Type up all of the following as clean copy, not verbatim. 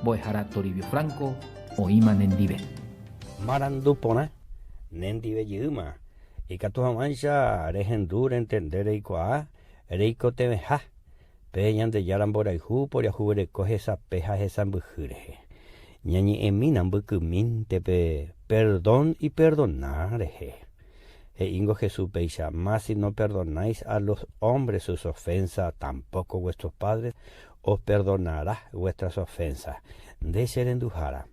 Mbo'ehára Toribio Franco oĩma nendive. Marandu porã nendive jeýma, ikatu hag̃uáicha rehendu rentende reikuaa reikotevẽha pe Ñandejára mborayhu poriahuvereko hesape ha hesãmbyhy rehe. Ñañe'ẽmína mbykymínte pe perdón iperdona rehe. He'íngo Jesús péicha, Mas si no perdonáis a los hombres sus ofensas, tampoco vuestro Padre os perdonará vuestras ofensas. Nde che renduhára,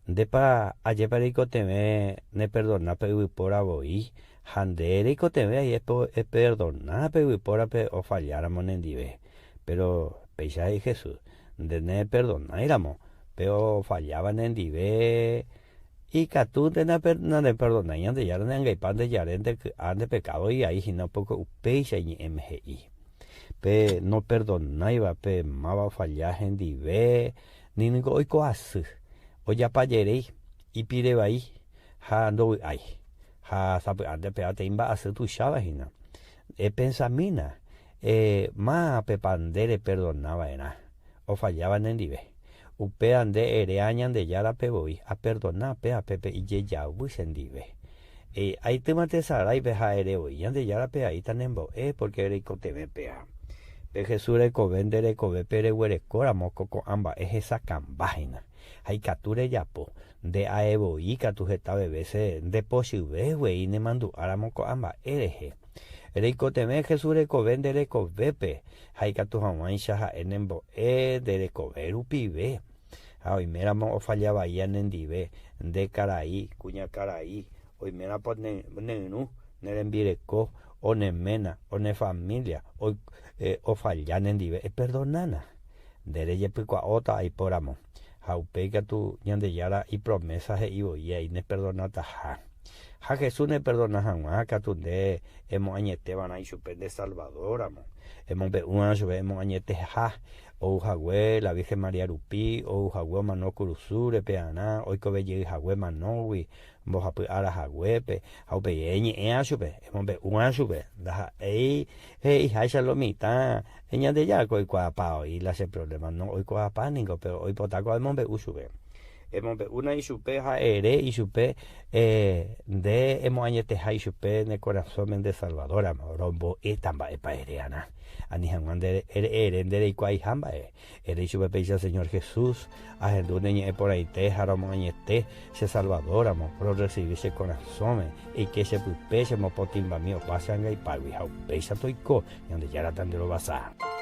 ndépa ajépa reikotevẽ neperdona pe yvypóra voi ha nde reikotevẽ ai eperdona pe yvypórape ofalláramo nendive? Péro péicha he'i Jesús, nde neperdonáiramo pe ofalláva nendive, Ikatúnte naneperdonái Ñandejára ne angaipa nde jare nde ky'a nde pekádo ivai hína pórke upéicha iñe'ẽme he'i. Pe noperdonáiva pe máva ofalla hendive ni niko oiko asy, ojapajeréi, ipire vai ha ndovy'ái. Ha sapy'ánte péva teĩ mba'asy tuicháva hína. Epensamína, mávapepa nde reperdona va'erã ofalláva nendive? Upéva nde eréva Ñandejárape voi, aperdona pévape pe ijejavy chendive. Aitýma tesaráipe ha ere voi, Ñandejárape aíta nembo'e, pórke reikotevẽ péva. Pe Jesús rekove nde rekovépe reguerekóramo ko ko'ã mba'e hesakãmba hína, ha ikatu rejapo, nde ae voi katu hetave vése ndepochyve guei nemandu'áramo ko'ã mba'e rehe. Reikotevẽ Jesús rekove nde rekovépe, ha ikatu hag̃uáicha ha'e nembo'e nde rekove rupive. Ha oiméramo ofalla vaía nendive, nde karai, kuñakarai, oiméramo ne irũ, ne rembireko, o ne ména, o ne família ofalla nendive, eperdonána. Nde rejepykua'óta aipóramo. Ha upéi katu Ñandejára ipromésa he'i voi ai neperdonataha. Ha Jesús neperdona hag̃ua katu nde emoañete va'erã ichupe nde Salvador ramo. Emombe'u va'erã chupe emoañeteha ou hague la Virgen María rupi, ou hague omano kurusúre pearã, oikove jey hague manógui mbohapy ára haguépe, ha upéi eñe'ẽa chupe, emombe'u va'erã chupe. Ndaha'éi he'iháicha lo mitã, Ñandejára ko oikuaapa oĩ la che problema, no oikuaapa ningo, péro oipota ko emombe'u chupe. Emombe'úna ichupe ha ere ichupe nde emoañeteha ichupe ne korasõme nde Salvador-ramo, rombo'éta mba'épa ere'arã, ani hag̃ua nde ere nde reikuaaiha mba'e. Ere ichupe péicha, Señor Jesús, ahendu ne ñe'ẽ porãite ha romoañete che Salvador-ramo, rorresivi che korasõme, eike che pype chemopotĩmbami opa che angaipágui ha upéicha toiko, Ñandejára tanderovasa.